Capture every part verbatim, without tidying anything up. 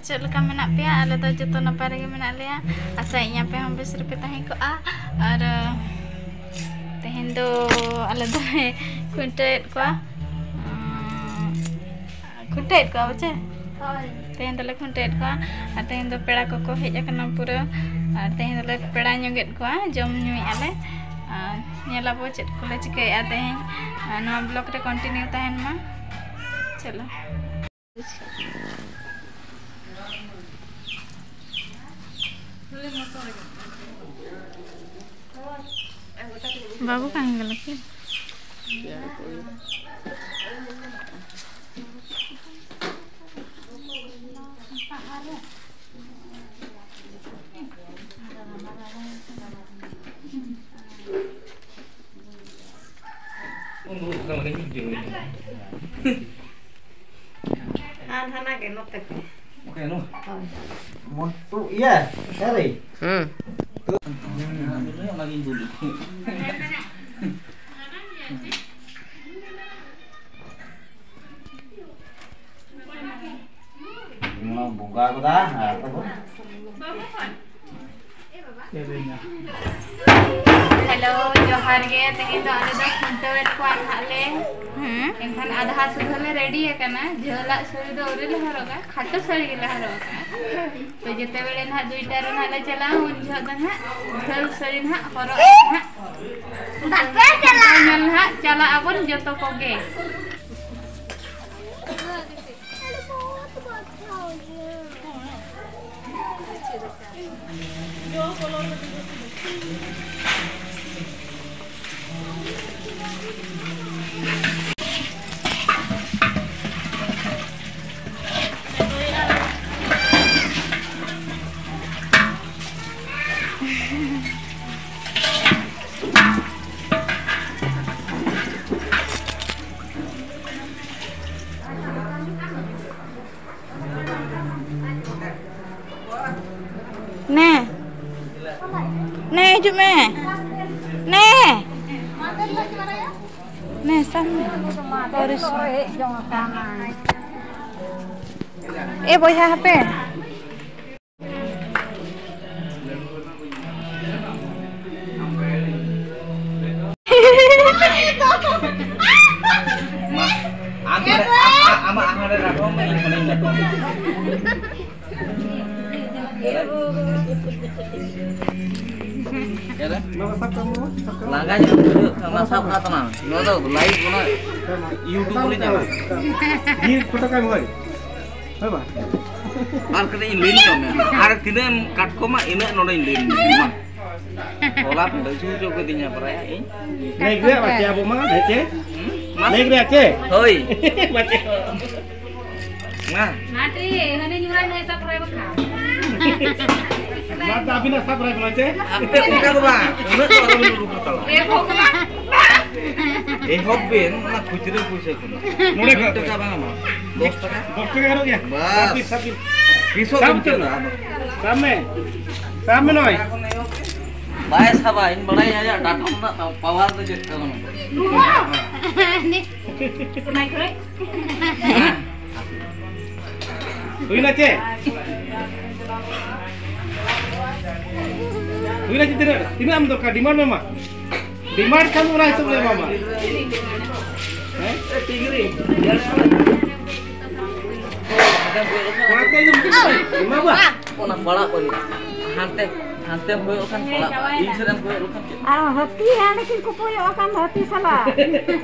ᱪᱮᱫ ᱞᱮᱠᱟ ᱢᱮᱱᱟᱜ ᱯᱮᱭᱟ? ᱟᱞᱮ ᱫᱚ ᱡᱚᱛᱚ ᱱᱟᱯᱟᱭ ᱨᱮᱜᱮ ᱢᱮᱱᱟᱜ ᱞᱮᱭᱟ᱾ ᱟᱥᱟᱭᱟᱹᱧ ᱟᱯᱮ ᱦᱚᱸ ᱵᱮᱥ ᱨᱮᱯᱮ ᱛᱟᱦᱮᱸ ᱠᱚᱜᱼᱟ᱾ ᱟᱨ, ᱟᱸ, ᱛᱮᱦᱮᱧ ᱫᱚ ᱟᱞᱮ ᱫᱚᱞᱮ ᱠᱷᱩᱱᱴᱟᱹᱣᱮᱫ ᱠᱚᱣᱟ᱾ ᱟᱸ, ᱠᱷᱩᱱᱴᱟᱹᱣᱮᱫ ᱠᱚᱣᱟ ᱵᱚᱪᱮ? ᱦᱳᱭ᱾ ᱛᱮᱦᱮᱧ ᱫᱚᱞᱮ ᱠᱷᱩᱱᱴᱟᱹᱣᱮᱫ ᱠᱚᱣᱟ᱾ ᱟᱨ ᱛᱮᱦᱮᱧ ᱫᱚ ᱯᱮᱲᱟ ᱠᱚᱠᱚ ᱦᱮᱡ ᱟᱠᱟᱱᱟ ᱯᱩᱨᱟᱹ᱾ ᱟᱨ ᱛᱮᱦᱮᱧ ᱫᱚᱞᱮ ᱯᱮᱲᱟ ᱧᱚᱜᱮᱫ ᱠᱚᱣᱟ, ᱡᱚᱢ ᱧᱩᱭᱮᱫᱼᱟ ᱞᱮ᱾ ᱟᱨ ᱧᱮᱞᱟᱵᱚ ᱪᱮᱫ ᱠᱚᱞᱮ ᱪᱤᱠᱟᱹᱭᱮᱫᱼᱟ ᱛᱮᱦᱮᱧ᱾ ᱟᱨ ᱱᱚᱣᱟ vlog ᱨᱮ continue ᱛᱟᱦᱮᱱ ᱢᱟ᱾ ᱪᱚᱞᱚ᱾ ᱵᱟᱹᱵᱩ ᱠᱟᱱ ᱜᱮᱞᱮ ᱠᱤ? ᱟᱨ ᱦᱟᱱᱟ ᱜᱮ ᱱᱚᱛᱮ ᱠᱚ᱾ ᱚᱠᱚᱭ ᱱᱚᱣᱟ? ᱦᱳᱭ᱾ ᱢᱚᱱᱴᱩ ᱤᱭᱟᱹ, ᱥᱟᱹᱨᱤ᱾ ᱦᱩᱸ᱾ ᱚᱱᱟᱜᱤᱧ ᱫᱩᱞ᱾ ᱱᱚᱣᱟ ᱵᱚᱸᱜᱟ ᱠᱚᱫᱟ, ᱟᱨ ᱛᱟᱵᱚᱱ᱾ ᱦᱮᱞᱳ, ᱡᱚᱦᱟᱨ ᱜᱮ᱾ ᱛᱮᱦᱮᱧ ᱫᱚ ᱟᱞᱮ ᱫᱚ ᱠᱷᱩᱱᱴᱟᱹᱣᱮᱫ ᱠᱚᱣᱟ ᱱᱟᱦᱟᱜ ᱞᱮ᱾ ᱦᱮᱸ᱾ ᱮᱱᱠᱷᱟᱱ ᱟᱫᱷᱟ ᱥᱩᱫᱷᱟᱹ ᱞᱮ ready ᱟᱠᱟᱱᱟ᱾ ᱡᱷᱟᱹᱞᱟᱜ ᱥᱟᱹᱲᱤ ᱫᱚ ᱟᱹᱣᱨᱤ ᱞᱮ ᱦᱚᱨᱚᱜᱟ, ᱠᱷᱟᱴᱚ ᱥᱟᱹᱲᱤ ᱜᱮᱞᱮ ᱦᱚᱨᱚᱜ ᱟᱠᱟᱫᱼᱟ᱾ ᱛᱚ ᱡᱮᱛᱮ ᱵᱮᱲᱮ ᱱᱟᱦᱟᱜ ᱫᱩᱭᱴᱟ ᱨᱮ ᱱᱟᱦᱟᱜ ᱞᱮ ᱪᱟᱞᱟᱜᱼᱟ, ᱩᱱ ᱡᱚᱦᱚᱜ ᱫᱚ ᱱᱟᱦᱟᱜ ᱡᱷᱟᱹᱞ ᱥᱟᱹᱲᱤ ᱱᱟᱦᱟᱜ ᱦᱚᱨᱚᱜ ᱱᱟᱦᱟᱜ᱾ ᱵᱟᱯᱮ ᱪᱟᱞᱟᱜᱼᱟ᱾ ᱧᱮᱞ ᱱᱟᱦᱟᱜ ᱪᱟᱞᱟᱜ ᱟᱵᱚᱱ ᱡᱚᱛᱚ ᱠᱚᱜᱮ᱾ ᱱᱮ᱾ ᱱᱮ, ᱦᱤᱡᱩᱜ ᱢᱮ᱾ ᱱᱮ᱾ ᱱᱮ, ᱥᱟᱵ ᱢᱮ᱾ ᱯᱚᱨᱤᱥ-᱾ ᱦᱮᱡ ᱡᱚᱝ ᱟᱠᱟᱱᱟᱭ᱾ ᱮ ᱵᱚᱭᱦᱟ, ᱦᱟᱯᱮ᱾ ᱢᱟ, ᱟᱢ ᱱᱚᱰᱮ, ᱟᱢ, ᱟᱢ, ᱟᱢᱟᱜ ᱟᱦᱟᱨ ᱨᱮ ᱨᱟᱠᱟᱵ ᱢᱮ, ᱤᱧ ᱱᱚᱰᱮᱧ ᱨᱟᱠᱟᱵ ᱢᱮ᱾ ᱞᱟᱸᱜᱟ ᱧᱚᱜ ᱵᱩᱡᱷᱟᱹᱜ ᱠᱟᱱᱟ, ᱥᱟᱵ ᱠᱟᱜ ᱛᱟᱞᱟᱝ᱾ ᱱᱚᱣᱟ ᱫᱚ live ᱚᱱᱟ YouTube ᱨᱮ ᱪᱟᱞᱟᱜᱼᱟ᱾ ᱯᱷᱳᱴᱳ ᱠᱟᱭ ᱢᱮ ᱵᱷᱟᱭ᱾ ᱦᱳᱭ ᱵᱟ? ᱟᱨ ᱠᱟᱹᱴᱤᱡ ᱤᱧ ᱞᱤᱱ ᱧᱚᱜ ᱢᱮ᱾ ᱟᱨ ᱛᱤᱱᱟᱹᱜ ᱮᱢ ᱠᱟᱴᱠᱚᱢᱟ, ᱤᱱᱟᱹᱜ ᱱᱚᱰᱮᱧ ᱞᱤᱱ ᱢᱮ᱾ ᱢᱟ᱾ ᱦᱚᱞᱟ ᱯᱮ ᱞᱟᱹᱭ ᱦᱚᱪᱚ ᱠᱟᱹᱫᱤᱧᱟ ᱯᱨᱟᱭ ᱤᱧ᱾ ᱞᱟᱹᱭ ᱜᱮ ᱵᱟᱪᱮ ᱟᱵᱚ ᱢᱟ, ᱦᱮᱸ ᱪᱮ? ᱦᱩᱸ? ᱢᱟ᱾ ᱞᱟᱹᱭ ᱜᱮ ᱵᱟᱪᱮ? ᱦᱳᱭ᱾ ᱵᱟᱪᱮ᱾ ᱢᱟ᱾ ᱢᱟᱴᱤ, ᱦᱟᱹᱱᱤ ᱧᱩᱨᱟᱭ ᱢᱮ, ᱥᱟᱯᱨᱟᱭ ᱵᱟᱠᱷᱟᱱ᱾ ᱢᱟ ᱛᱟ ᱟᱹᱵᱤᱱᱟᱜ ᱥᱟᱯᱨᱟᱭ ᱵᱟᱞᱟ ᱪᱮ? ᱟᱯᱮ ᱚᱱᱠᱟ ᱫᱚ ᱵᱟᱝ, ᱩᱱᱟᱹᱜ ᱫᱚ ᱟᱞᱚᱵᱤᱱ ᱩᱰᱩᱠ ᱦᱟᱛᱟᱲᱟ᱾ ᱮ ᱵᱷᱚᱜᱚᱵᱟᱱ᱾ ᱮᱦᱚᱵ ᱵᱮᱱ ᱚᱱᱟ ᱠᱷᱩᱪᱨᱟᱹ ᱯᱩᱭᱥᱟᱹ ᱠᱷᱚᱱᱟᱜ᱾ ᱱᱚᱰᱮ ᱢᱤᱫ ᱠᱷᱚᱱᱟᱜ ᱴᱟᱠᱟ ᱵᱟᱝ ᱮᱢᱟ᱾ ᱫᱚᱥ ᱴᱟᱠᱟ᱾ ᱫᱚᱥ ᱴᱟᱠᱟ ᱜᱟᱱᱚᱜ ᱜᱮᱭᱟ? ᱵᱟᱥ᱾ ᱥᱟᱵ ᱵᱤᱱ, ᱥᱟᱵ ᱵᱤᱱ᱾ ᱛᱤᱥᱚᱜ ᱥᱟᱵ ᱵᱤᱱ ᱪᱟᱹᱞᱩᱜᱼᱟ ᱟᱫᱚ? ᱥᱟᱵ ᱢᱮ᱾ ᱥᱟᱵ ᱢᱮ ᱱᱚᱜᱼᱚᱭ᱾ ᱵᱟᱭ ᱥᱟᱵᱟ, ᱤᱧ ᱵᱟᱲᱟᱭᱟ ᱟᱭᱟᱜ ᱰᱟᱴᱟ ᱨᱮᱱᱟᱜ power ᱫᱚ ᱪᱮᱫ ᱠᱟᱱᱟ ᱢᱮᱱᱛᱮ᱾ ᱦᱩᱭᱱᱟ ᱪᱮ? ᱦᱩᱭᱱᱟ ᱪᱮ? ᱛᱤᱱᱟᱹᱜ, ᱛᱤᱱᱟᱹᱜ ᱮᱢ ᱫᱚᱨᱠᱟᱨ? Demand ᱢᱮ ᱢᱟ᱾ Demand ᱠᱷᱟᱱ ᱚᱱᱟ ᱦᱤᱥᱟᱹᱵ ᱞᱮ ᱮᱢᱟᱢᱟ᱾ ᱦᱮᱸ? ᱠᱚᱲᱟ ᱠᱚ ᱮᱢᱟ ᱵᱟ? ᱚᱱᱟ ᱯᱟᱲᱟᱜ ᱠᱚ ᱦᱟᱱᱛᱮ, ᱦᱟᱱᱛᱮᱢ ᱠᱚᱭᱚᱜ ᱠᱷᱟᱱ ᱯᱟᱲᱟᱜ ᱵᱟ᱾ ᱤᱧ ᱥᱮᱫ ᱮᱢ ᱠᱚᱭᱚᱜ ᱞᱮᱠᱷᱟᱱ ᱪᱮᱫ? ᱟᱨ ᱦᱟᱹᱛᱤ ᱦᱟᱸᱰᱮ ᱠᱤᱱ ᱠᱚᱯᱚᱭᱚᱜ ᱟᱠᱟᱱ ᱫᱚ ᱦᱟᱹᱛᱤ ᱥᱟᱞᱟᱜ᱾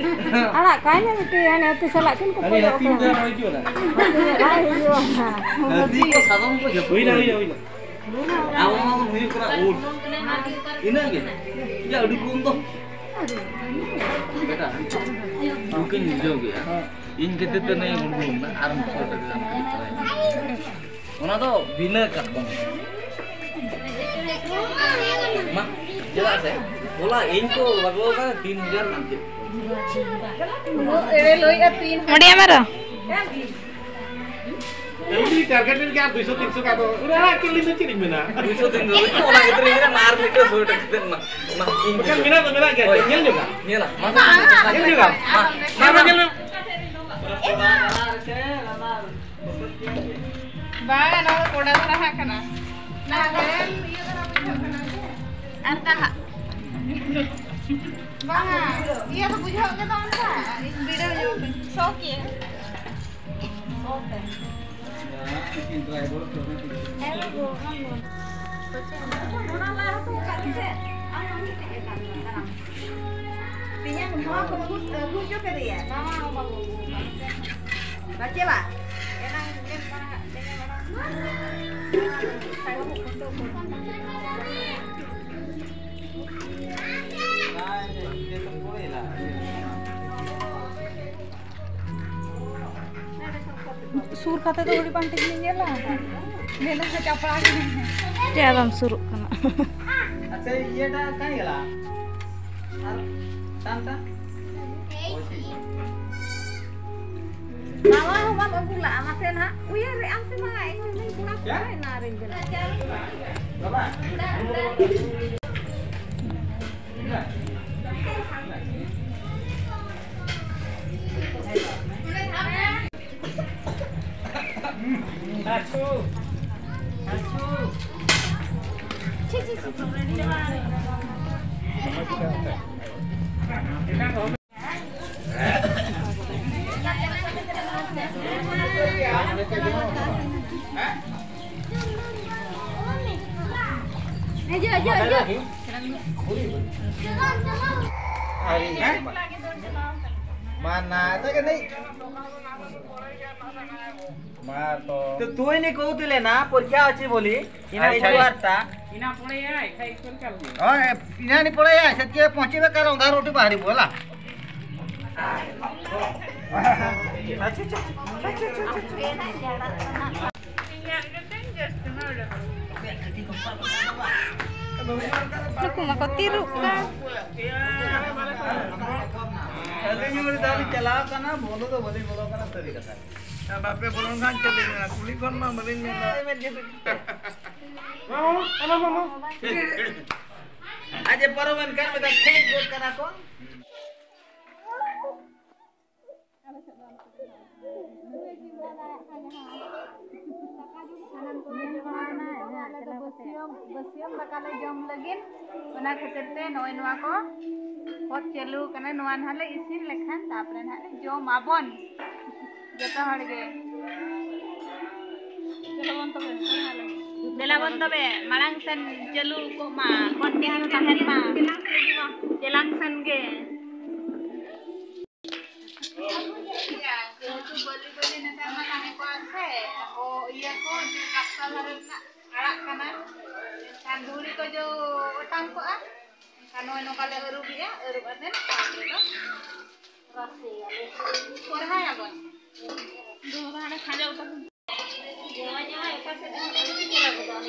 ᱟᱲᱟᱜ ᱠᱟᱭ ᱢᱮ ᱢᱤᱫᱴᱤᱡ, ᱦᱟᱱᱮ ᱦᱟᱹᱛᱤ ᱥᱟᱞᱟᱜ ᱠᱤᱱ ᱟᱨᱮ ᱠᱚᱯᱚᱭᱚᱜ ᱦᱟᱹᱛᱤ ᱟᱠᱟᱱ᱾ ᱩᱫᱷᱟᱨ ᱦᱤᱡᱩᱜ ᱟᱞᱮ᱾ ᱦᱟᱹᱛᱤ ᱵᱟᱭ ᱦᱤᱡᱩᱜᱼᱟ᱾ ᱦᱟᱹᱛᱤ ᱠᱚ ᱥᱟᱫᱚᱢ ᱠᱚ ᱡᱚᱛᱚ᱾ ᱦᱩᱭᱱᱟ, ᱦᱩᱭᱱᱟ, ᱦᱩᱭᱱᱟ᱾ ᱟᱵᱚ ᱢᱟ ᱵᱚᱱ ᱦᱩᱭᱩᱜ ᱠᱟᱱᱟ ᱩᱴ᱾ ᱤᱱᱟᱹᱜ ᱜᱮ? ᱭᱟ, ᱟᱹᱰᱤ ᱠᱚᱢ ᱫᱚ᱾ ᱵᱮᱴᱟ, ᱫᱩᱠᱤᱧ ᱵᱩᱡᱷᱟᱹᱣ ᱠᱮᱜᱼᱟ᱾ ᱤᱧ ᱠᱷᱟᱹᱛᱤᱨ ᱛᱮ ᱱᱩᱭ ᱩᱰᱩᱠ ᱮᱱᱟ, ᱟᱨ ᱢᱤᱫ ᱥᱚ ᱴᱟᱠᱟ ᱜᱟᱱ ᱠᱟᱛᱮ ᱠᱚᱨᱟᱭ ᱢᱮ᱾ ᱚᱱᱟ ᱫᱚ ᱵᱤᱱᱟᱹ ᱠᱟᱴᱠᱚᱢ᱾ ᱢᱟ, ᱪᱮᱫᱟᱜ ᱥᱮ ᱦᱚᱞᱟ ᱤᱧ ᱠᱚ ᱞᱟᱜᱟᱣ ᱠᱟᱱᱟ ᱛᱤᱱ ᱦᱟᱡᱟᱨ ᱜᱟᱱ ᱪᱮᱫ᱾ ᱚᱸᱰᱮ ᱟᱢᱟᱨ᱾ ᱮᱢᱱᱤ targeted ᱜᱮ ᱟᱨ ᱫᱩᱭᱥᱚ ᱛᱤᱱᱥᱚ ᱠᱟ ᱫᱚ, ᱚᱱᱟ ᱠᱮᱞᱤ ᱫᱚ ᱪᱮᱫ ᱤᱧ ᱢᱮᱱᱟ? ᱫᱩᱭᱥᱚ ᱛᱤᱱᱥᱚ ᱫᱚ ᱚᱱᱟ ᱠᱷᱟᱹᱛᱤᱨ ᱤᱧ ᱢᱮᱱᱟ, ᱟᱨ ᱢᱤᱫᱴᱮᱱ ᱥᱚ ᱴᱟᱠᱟ ᱠᱟᱛᱮ ᱮᱢᱟ᱾ ᱚᱱᱟ ᱤᱧ ᱵᱟᱠᱷᱟᱱ ᱢᱮᱱᱟᱜ ᱫᱚ ᱢᱮᱱᱟᱜ ᱜᱮᱭᱟ, ᱦᱳᱭ᱾ ᱧᱮᱞ ᱧᱚᱜᱟ᱾ ᱧᱮᱞᱟ, ᱢᱟ, ᱢᱟ, ᱧᱮᱞ ᱧᱚᱜᱟ᱾ ᱢᱟ, ᱢᱟ, ᱧᱮᱞ ᱢᱮ᱾ ᱵᱟᱝ, ᱱᱚᱣᱟ ᱫᱚ ᱠᱚᱰᱟ ᱫᱷᱟᱨᱟ ᱦᱟᱸᱜ ᱠᱟᱱᱟ᱾ ᱱᱟᱦᱟᱜ ᱤᱭᱟᱹ ᱫᱷᱟᱨᱟ ᱵᱩᱡᱷᱟᱹᱜ ᱠᱟᱱᱟ ᱥᱮ? ᱟᱨ ᱱᱟᱦᱟᱜ ᱵᱟᱝᱟ, ᱤᱭᱟᱹ ᱫᱚ ᱵᱩᱡᱷᱟᱹᱜ ᱜᱮ ᱫᱚ ᱚᱱᱠᱟ᱾ ᱤᱧ ᱵᱤᱰᱟᱹᱣ ᱧᱚᱜ ᱠᱟᱹᱧ᱾ ᱥᱚ ᱠᱮ᱾ ᱥᱚ ᱛᱮ᱾ ᱚᱱᱟ ᱞᱟᱦᱟ ᱦᱚᱸ ᱚᱱᱠᱟ ᱜᱮᱥᱮ? ᱟᱢ ᱦᱚᱸ ᱢᱤᱫᱴᱮᱡ ᱜᱮ ᱠᱟᱱ ᱜᱮᱭᱟ, ᱫᱟᱬᱟᱱ᱾ ᱛᱮᱦᱮᱧ ᱱᱚᱣᱟ ᱠᱚ ᱟᱹᱜᱩ, ᱟᱹᱜᱩ ᱦᱚᱪᱚ ᱠᱮᱫᱮᱭᱟ᱾ ᱱᱟᱣᱟ ᱵᱟᱹᱵᱩ᱾ ᱵᱟᱪᱮ ᱵᱟ? ᱮᱱᱟᱝ ᱧᱮᱞ ᱢᱟᱲᱟᱝ ᱟᱜ ᱛᱮᱜᱮ ᱢᱟᱲᱟᱝ᱾ ᱥᱩᱨ ᱠᱟᱛᱮ ᱫᱚ ᱟᱹᱰᱤ ᱵᱟᱝ ᱴᱷᱤᱠ ᱞᱤᱧ ᱧᱮᱞᱟ᱾ ᱢᱮᱱᱟ ᱪᱟᱯᱲᱟ ᱜᱮ᱾ ᱪᱮᱫ ᱟᱫᱚᱢ ᱥᱩᱨᱩᱜ ᱠᱟᱱᱟ? ᱟᱪᱪᱷᱟ, ᱤᱭᱟᱹᱴᱟ ᱚᱠᱟᱭ ᱜᱮᱞᱟ? ᱟᱨ ᱴᱟᱱ ᱴᱟᱱ? ᱱᱟᱣᱟ ᱦᱚᱸ ᱵᱟᱢ ᱟᱹᱜᱩ ᱞᱟᱜᱼᱟ, ᱢᱟᱥᱮ ᱱᱟᱦᱟᱜ ᱩᱭᱦᱟᱹᱨᱮᱫ ᱟᱢ ᱥᱮ ᱵᱟᱝᱟ? ᱤᱧ ᱦᱚᱸ ᱠᱚᱲᱟ ᱠᱚ ᱪᱮᱫ? ᱮᱱᱟ ᱨᱮᱧ ᱵᱮᱱᱟᱣ᱾ ᱵᱟᱵᱟ? ᱦᱤᱡᱩᱜ, ᱦᱤᱡᱩᱜ, ᱦᱤᱡᱩᱜ᱾ ᱢᱟ ᱱᱟ, ᱮᱴᱟᱜ ᱜᱮ ᱱᱮᱭ᱾ ᱢᱟ ᱛᱚ᱾ तो तू ही नहीं कहू तिले ना, परीक्षा अच्छी बोली। इना अरे पढ़े। जुआर ता। इना पढ़े है, खाई कर कर दिए। हाँ, इना नहीं पढ़े है, सच्चे पहुँचे में कर उधार रोटी बाहरी बोला। अच्छा, अच्छा, अच्छा, अच्छा, अच्छा। ᱱᱩᱠᱩ ᱢᱟᱠᱚ ᱛᱤᱨᱩᱜ ᱠᱟᱱ᱾ ᱟᱹᱞᱤᱧ ᱦᱚᱸ ᱢᱤᱫ ᱫᱷᱟᱣ ᱞᱤᱧ ᱪᱟᱞᱟᱣ ᱠᱟᱱᱟ, ᱵᱚᱞᱚ ᱫᱚ ᱵᱟᱹᱞᱤᱧ ᱵᱚᱞᱚ ᱠᱟᱱᱟ, ᱥᱟᱹᱨᱤ ᱠᱟᱛᱷᱟ᱾ ᱟᱨ ᱵᱟᱯᱮ ᱵᱚᱞᱚᱱ ᱠᱷᱟᱱ ᱪᱮᱫ ᱞᱤᱧ ᱢᱮᱱᱟ? ᱠᱩᱞᱦᱤ ᱠᱷᱚᱱ ᱢᱟ ᱵᱟᱹᱞᱤᱧ ᱧᱮᱞ ᱫᱟᱲᱮᱭᱟᱜ᱾ ᱢᱟᱢᱟ, ᱢᱟᱢᱟ, ᱢᱟᱢᱟ᱾ ᱟᱡ ᱮ ᱯᱟᱨᱚᱢᱮᱱ ᱠᱷᱟᱱ ᱢᱤᱫᱴᱟᱝ ᱠᱷᱮᱡ ᱜᱚᱫ ᱠᱟᱱᱟ ᱠᱚ᱾ ᱟᱞᱮ ᱫᱚ ᱵᱟᱹᱥᱭᱟᱹᱢ, ᱵᱟᱹᱥᱭᱟᱹᱢ ᱫᱟᱠᱟ ᱞᱮ ᱡᱚᱢ ᱞᱟᱹᱜᱤᱫ, ᱚᱱᱟ ᱠᱷᱟᱹᱛᱤᱨ ᱛᱮ ᱱᱚᱜᱼᱚᱭ ᱱᱚᱣᱟ ᱠᱚ ᱦᱚᱛ ᱪᱟᱹᱞᱩ ᱠᱟᱱᱟ᱾ ᱱᱚᱣᱟ ᱱᱟᱦᱟᱜ ᱞᱮ ᱤᱥᱤᱱ ᱞᱮᱠᱷᱟᱱ ᱛᱟᱨᱯᱚᱨᱮ ᱱᱟᱦᱟᱜ ᱞᱮ ᱡᱚᱢ ᱟᱵᱚᱱ ᱡᱚᱛᱚ ᱦᱚᱲ ᱜᱮ᱾ ᱫᱮᱞᱟ ᱵᱚᱱ ᱛᱚᱵᱮ, ᱫᱮᱞᱟ ᱵᱚᱱ ᱛᱚᱵᱮ, ᱢᱟᱲᱟᱝ ᱥᱮᱱ ᱪᱟᱹᱞᱩ ᱠᱚᱜ ᱢᱟ, continue ᱛᱟᱦᱮᱱ ᱢᱟ᱾ ᱪᱮᱞᱟᱝ ᱥᱮᱱ ᱜᱮ᱾ ᱡᱮᱦᱮᱛᱩ ᱵᱟᱹᱞᱤ ᱵᱟᱹᱞᱤ ᱱᱮᱛᱟᱨ ᱢᱟ ᱛᱟᱦᱮᱸ ᱠᱚᱜᱼᱟ ᱥᱮ, ᱟᱨᱦᱚᱸ ᱤᱭᱟᱹ ᱠᱚ, ᱪᱮᱫ ᱠᱟᱯᱥᱟ ᱫᱷᱟᱨᱮ ᱨᱮᱱᱟᱜ ᱟᱲᱟᱜ ᱠᱟᱱᱟ, ᱮᱱᱠᱷᱟᱱ ᱫᱷᱩᱲᱤ ᱠᱚ ᱡᱚ ᱚᱴᱟᱝ ᱠᱚᱜᱼᱟ᱾ ᱮᱱᱠᱷᱟᱱ ᱱᱚᱜᱼᱚᱭ ᱱᱚᱝᱠᱟ ᱞᱮ ᱟᱹᱨᱩᱵᱮᱜᱼᱟ, ᱟᱹᱨᱩᱵ ᱠᱟᱛᱮᱫ ᱛᱟᱨᱯᱚᱨᱮ ᱫᱚ ᱨᱟᱥᱮᱭᱟᱞᱮ, ᱠᱚᱨᱦᱟᱭᱟᱵᱚᱱ᱾ ᱫᱚ ᱦᱟᱸᱰᱮ ᱠᱷᱟᱸᱡᱚ ᱩᱛᱟᱹᱨ᱾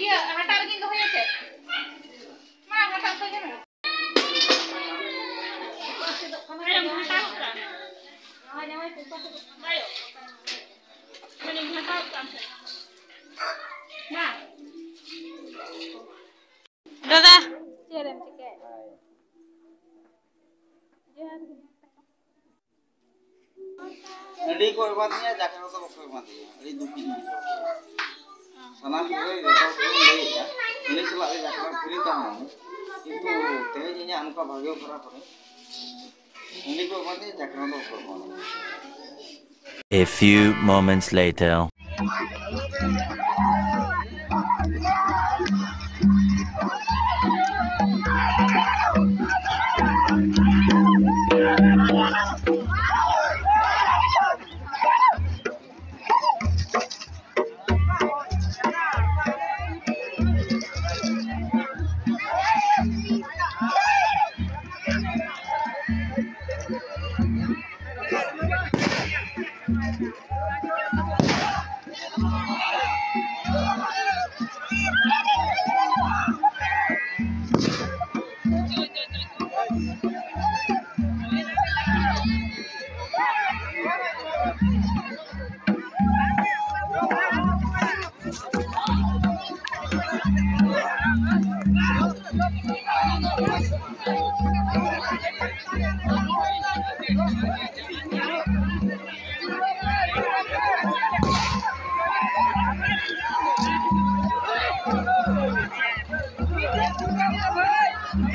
ᱤᱭᱟᱹ, ᱦᱟᱴᱟᱜ ᱨᱮᱜᱮᱧ ᱫᱚᱦᱚᱭᱟ ᱪᱮᱫ? ᱢᱟ, ᱦᱟᱴᱟᱜ ᱫᱚ ᱧᱟᱢ᱾ ᱫᱟᱫᱟ, ᱪᱮᱫ ᱮᱢ ᱪᱤᱠᱟᱹᱭᱮᱫ? ᱡᱚᱦᱟᱨ ᱜᱮ᱾ ᱦᱟᱺᱰᱤ ᱠᱚ ᱮᱢᱟᱫᱤᱧᱟ, ᱡᱟᱠᱨᱟ ᱫᱚ ᱵᱟᱠᱚ ᱮᱢᱟᱫᱤᱧᱟ᱾ ᱟᱹᱰᱤ ᱫᱩᱠᱤᱧ ᱵᱩᱡᱷᱟᱹᱣ ᱠᱮᱫᱟ᱾ ᱥᱟᱱᱟᱢ ᱠᱚᱜᱮ ᱡᱚᱛᱚ ᱦᱚᱲ ᱠᱚ ᱞᱟᱹᱭᱮᱫᱼᱟ, ᱦᱟᱺᱰᱤ ᱥᱟᱞᱟᱜ ᱜᱮ ᱡᱟᱠᱨᱟ ᱯᱷᱨᱤ ᱛᱟᱦᱮᱱᱟ᱾ ᱠᱤᱱᱛᱩ ᱛᱮᱦᱮᱧ ᱤᱧᱟᱹᱜ ᱱᱚᱝᱠᱟ ᱵᱷᱟᱜᱮ ᱠᱷᱟᱨᱟᱯ ᱨᱮ ᱦᱟᱺᱰᱤ ᱠᱚ ᱮᱢᱟᱫᱤᱧᱟ, ᱡᱟᱠᱨᱟ ᱫᱚ ᱵᱟᱠᱚ ᱮᱢᱟᱫᱤᱧᱟ᱾ A few moments later. ᱩᱱᱠᱩ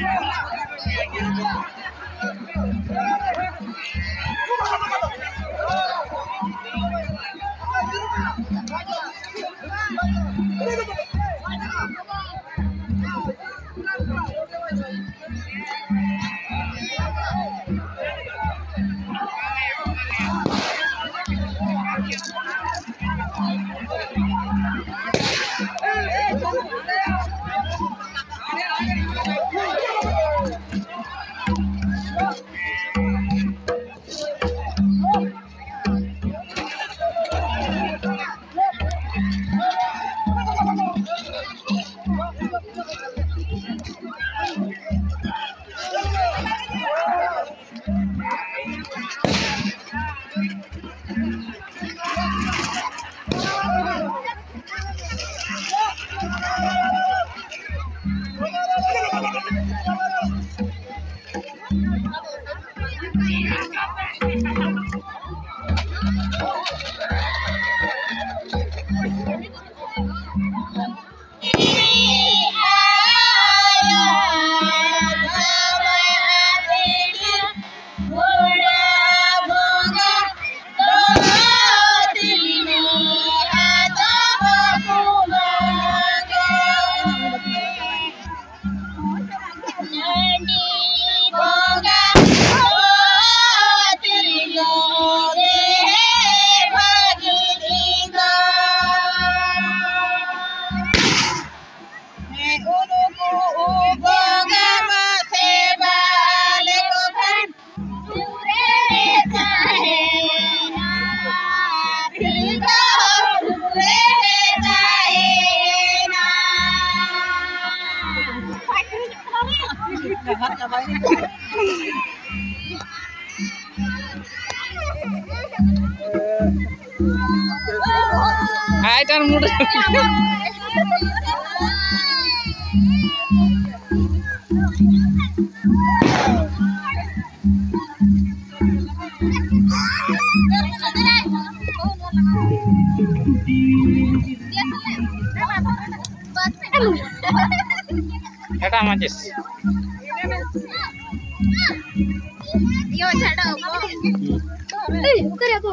ᱵᱚᱸᱜᱟ ᱢᱟ ᱥᱮᱵᱟ ᱞᱮᱠᱚ ᱠᱷᱟᱱ ᱥᱩᱨ ᱨᱮ ᱛᱟᱦᱮᱱᱟ, ᱥᱤᱫᱚ ᱥᱩᱨ ᱨᱮ ᱛᱟᱦᱮᱱᱟ᱾ ᱟᱭ ᱴᱟᱨ ᱢᱩᱰ᱾ ᱢᱟᱹᱡᱷᱤ᱾ ᱤᱭᱟᱹ ᱪᱷᱟᱰᱟ ᱠᱚ᱾ ᱦᱩᱸ᱾ ᱮᱭ, ᱚᱠᱟᱨᱮ ᱟᱵᱚ?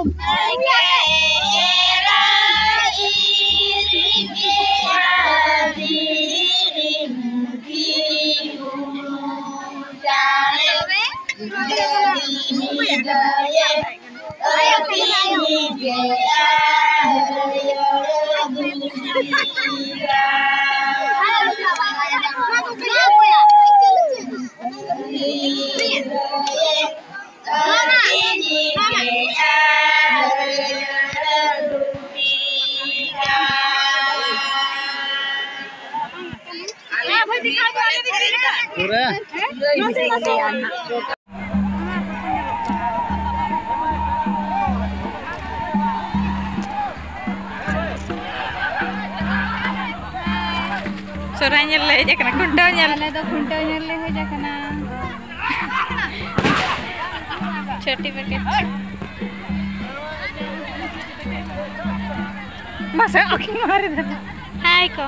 ᱯᱩᱨᱟᱹ᱾ ᱥᱚᱨᱦᱟᱭ ᱧᱮᱞ ᱞᱮ ᱦᱮᱡ ᱟᱠᱟᱱᱟ, ᱠᱷᱩᱱᱴᱟᱹᱣ ᱧᱮᱞ᱾ ᱟᱞᱮ ᱫᱚ ᱠᱷᱩᱱᱴᱟᱹᱣ ᱧᱮᱞ ᱞᱮ ᱦᱮᱡ ᱟᱠᱟᱱᱟ᱾ ᱪᱷᱳᱴᱤ ᱵᱮᱴᱤ᱾ ᱢᱟᱥᱮ ᱟᱹᱠᱤᱱ ᱢᱟᱨᱮ ᱫᱚ᱾ ᱦᱟᱭ ᱠᱚ᱾